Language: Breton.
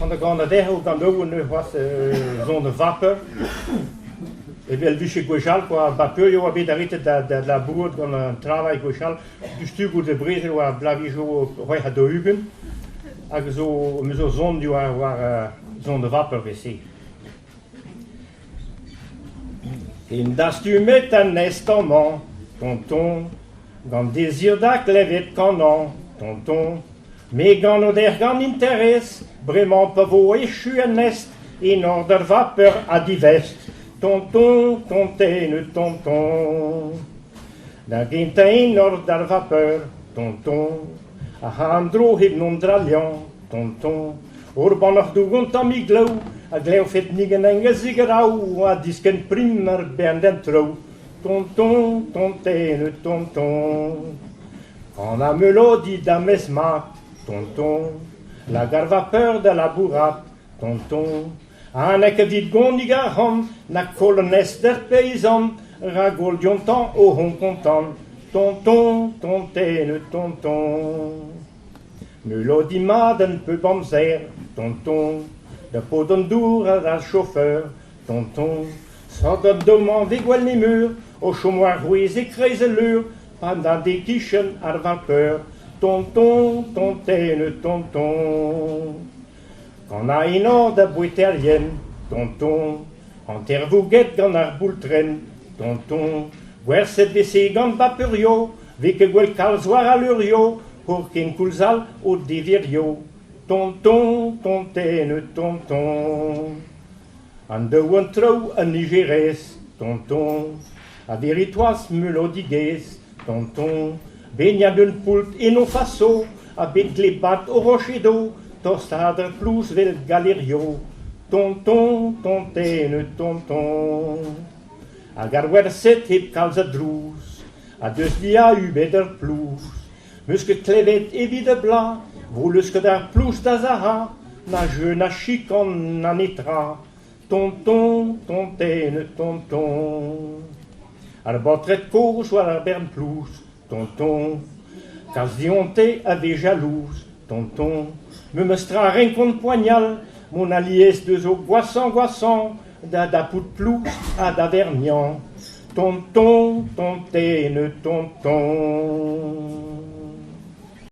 An da ganañ dezho gant ne c'hoazh son a vapeur. Evel vije gwechall kwa, ar vapeurioù a oa bet arretet da da labourat gant an travail gwechall. Diouzhtu goude brezel oa bloavezhioù 46 hag zo me zo son diwar war son a vapeur 'vel-se. Int dastumet an nest amañ, tonton, gant dezir da klevet kanañ, tonton. Me gano dec'h gant interest, bremañ pa vo echu an nest, enor d'ar vapeur ha divest. Tonton, tontenne, tonton. Da gentañ enor d'ar vapeur, tonton, a ra an dro hep n'on drailhañ, tonton. Ur bannac'h doug un tammig glav a glevfet nig an engezig-raou ha diskenn prim ar bern d'an traoù. Tonton, tontenne, tonton. An ameulodi da mes mat, tonton, lak ar vapeur da labourat, tonton. Ha n'eo ket evit gonig arc'hant na koll an ester peizant, rak goll diontañ o hon kontant. Tonton, tontenne, tonton. Meulodi mat un peu amzer, tonton, da paotr an dour ha d'ar chauffeur, tonton. Sort an daou-mañ 'vez gwell nemeur, o chom war c'hwezh e-kreiz al leur, pa na e-kichen ar vapeur. Tonton, tontenne, tonton. Gant enor da boueterien, tonton, hanter-vouget gant ar boultrenn, tonton. Gwerzhet 'veze gant papeurioù, 'vez ket gwell kalz war al leurioù, hor kenkoulz all o deverioù. Tonton, tontenne, tonton. An daou an traoù a nijerez, tonton, a veritoaz meulodigezh, tonton, begnat un poult en o faso, ha bet glebat o rochedo, tostaat ar plouz 'vel galerio, tonton, tontenne, tonton. Hag ar wersed hep kalz a drouz, ha deus diaü bet ar plouz. 'Meus ket klevet evit ur bloaz 'vo leusket ar plouz da sac'hañ, na jeu na chikan na netra. Tonton, tontenne, tonton. Ar baotred kozh war ar bern plouz, tonton. Kalz dionte a vez jalouz, tonton. Memes tra 'renkont poanial, mont alies deus o gwashañ-gwashañ da dapout plouz ha da verniañ. Tonton, tontenne, tonton.